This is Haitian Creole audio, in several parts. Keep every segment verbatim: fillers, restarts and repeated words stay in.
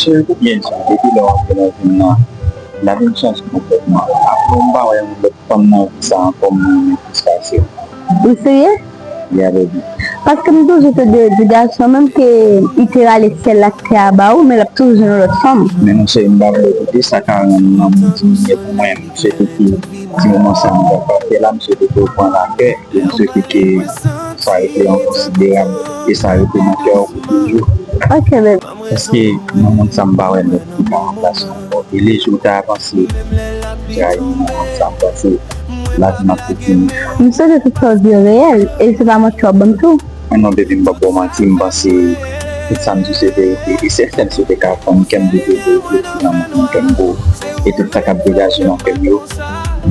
Cheri, ou byen di, depi lè w antre nan vi m nan, lavi m chanje konplètman. Apre w, m pa wè yon lòt fanm nan vi sa ankò, m renmen plis pase w. Ou serye? Yeah, baby. Paske m toujou te di, di gason, menm ke li te rale syèl la ak tè a ba ou, men l ap toujou jwenn yon lòt fanm. Men non, cheri, m pa vle koute sa ka rann lanmou diminye pou mwen. M swete ke ti moman sa a m t ap pase la, m swete ke w pran l a kè, e m swete ke sa rete an konsiderab, e sa rete nan kè w pou toujou. Ok, baby. Paske nan mond sa m pa wè lòt ki ka ranplase w ankò. E lejou w ta avanse, trayi m nan mond sa m panse lavi m ap fini. M swete tout sa w di yo reyèl, e se pa manti w ap ban m tou. Ah non, baby, m p ap ba w manti, m panse tout sa m di w se verite. E sèl sèl sou te ka fè m kè m te verite, ki nan mond nan kè m pou. E tout sa k ap degaje nan kè m yo,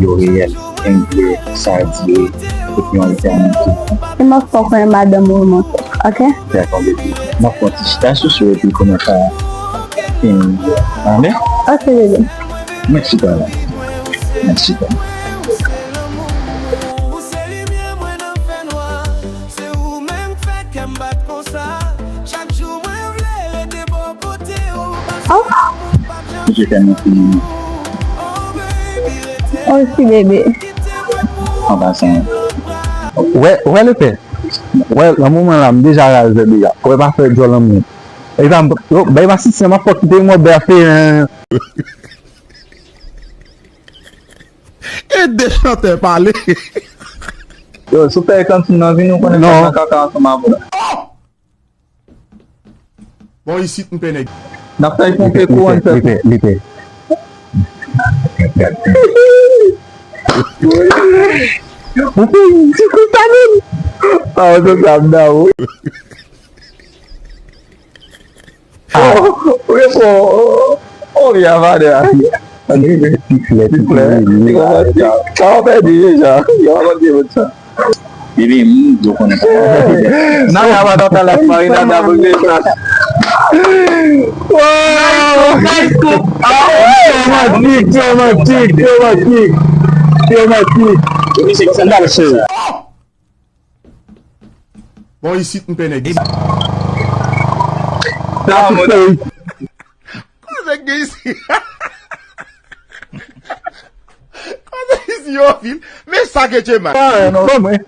yo reyèl. E m vle sa dire tout yon etènite. E m ap fè w konnen madanm ou manke, ok? Dakò, baby. M ap fè yon ti chita sou sou epi konnen sa fini. Anben? Ok, baby. Mèsi, baba. Mèsi, baba. Oh. Je t'aime infiniment. Aussi, bébé. An pasan. Wè, wè lepè. Wè, nan moman la, m deja raze deja. Wè pa fè djòl nan moun. E pa, yo, bay pa sisyen, m ap fò kite mwen bè fè. E de chantè pale. Yo, si w pè kantin nan vini, ou konnen kòb nan kaka ansanm avè w. Bon, isit, m pè nèg. N ap fè l ponpe kouwòn pèp. Li pè, li pè. Ou pè ti kou sa menm. Pa wè sa m da ou. Ah. Ou reponn, ou vye avadè a. Piflè, piflè. Sa w pèdi deja. Yo pa konn ki bout sa. Bibi, m di w konnen pa. Nana pa t ap talè ak Marinada pou vye sa. Wow! Nice scoop! Nice scoop! Ah, romantik, romantik, romantik. Romantik. Misye ki sandal, cheri. Bon, isit, m pè nèg. Sa, mwen. Koze gen isi. Koze isi, yo, vil. Men sa ke Djemal. Ah, non, non, mwen.